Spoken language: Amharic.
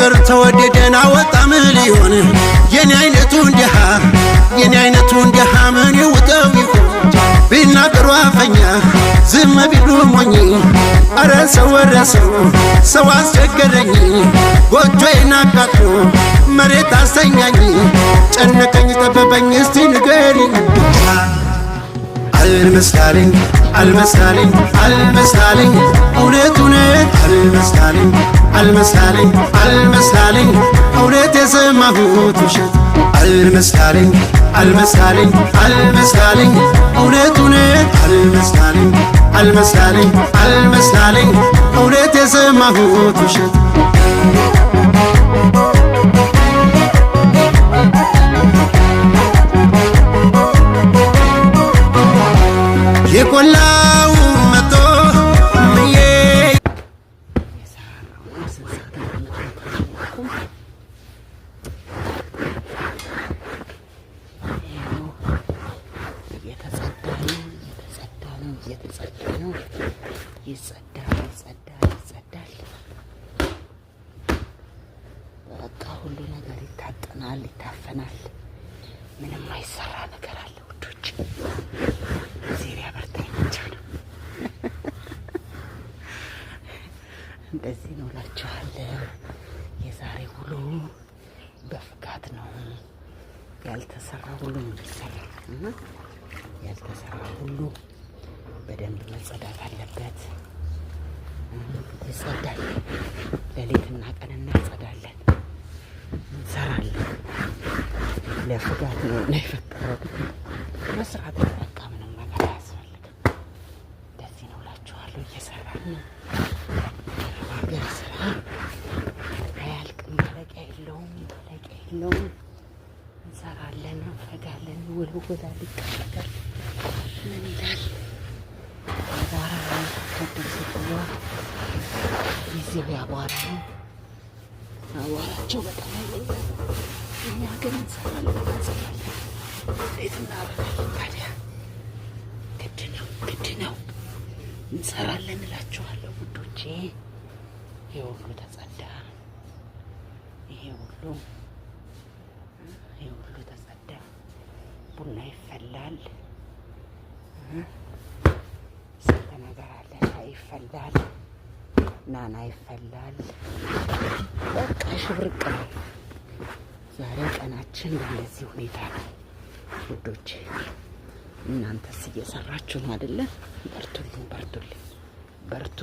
በፍቅር ተወደደን አወጣ ሚሊዮን። የኔ አይነቱ እንዲሃ፣ የኔ አይነቱ እንዲሃ ምን ይውጠው ይሆን? ቢናገሩ አፈኛ፣ ዝም ቢሉ ሞኝ። አረ ሰው፣ ወረ ሰው፣ ሰው አስቸገረኝ። ጎጆዬን አቃጥሎ መሬት አስተኛኝ። ጨነቀኝ ጠበበኝ፣ እስቲ ንገሪኝ። አልመስላለኝ፣ አልመስላለኝ፣ አልመስላለኝ፣ እውነት እውነት አልመስላለኝ፣ አልመስላለኝ፣ አልመስላለኝ፣ እውነት የሰማሁት ውሸት አልመስላለኝ፣ አልመስላለኝ፣ አልመስላለኝ፣ እውነት እውነት አልመስላለኝ፣ አልመስላለኝ፣ አልመስላለኝ፣ እውነት የሰማሁት ውሸት። የቆላው መቶ ምዬ የሰራራው ነው። ስንት ሰዓት እንደመጣሁ አላወኩም። ይኸው እየተጸዳ ነው፣ እየተጸዳ ነው፣ እየተጸዳ ነው። ይጸዳል፣ ይጸዳል፣ ይጸዳል። በቃ ሁሉ ነገር ይታጠናል፣ ይታፈናል። ምንም አይሰራ ነገር አለ ውዶች? እግዜር ያበርታኝ ብቻ ነው። እንደዚህ ነው እላችኋለሁ። የዛሬ ውሎ በፍጋት ነው። ያልተሰራ ሁሉ ነው የሚሰራ እና ያልተሰራ ሁሉ በደንብ መጸዳት አለበት። ይጸዳል። ሌሊትና ቀን እናጸዳለን፣ እንሰራለን። ለፍጋት ነው እና የፈጠረው መስራት ነው። በቃ ምንም ነገር አያስፈልግም። እንደዚህ ነው እላችኋለሁ። እየሰራን ነው። የአረብ ሀገር ስራ አያልቅም፣ ማለቂያ የለውም፣ ማለቂያ የለውም። እንሰራለን፣ እንፈጋለን፣ ይወለወላል፣ ይጠረጋል። ምን ይላል? አቧራ ነው የምትወደው ሴትዮዋ። ጊዜው የአቧራ ነው። አቧራቸው በጣም ኃይለኛ ነው። እኛ ግን እንሰራለን፣ እንሰራለን። እንዴት እናደርጋለን ታዲያ? ግድ ነው፣ ግድ ነው። እንሰራለን እላችኋለሁ ውዶቼ። ይሄ ሁሉ ተጸዳ። ይሄ ሁሉ ተጸዳ። ቡና ይፈላል። ስንት ነገር አለ። ሻይ ይፈላል፣ ናና ይፈላል። በቃ ሽብርቅ ነው። ዛሬ ቀናችን በእንደዚህ ሁኔታ ነው ውዶቼ። እናንተስ እየሰራችሁ ነው አይደለ? በርቱልኝ፣ በርቱልኝ፣ በርቱ።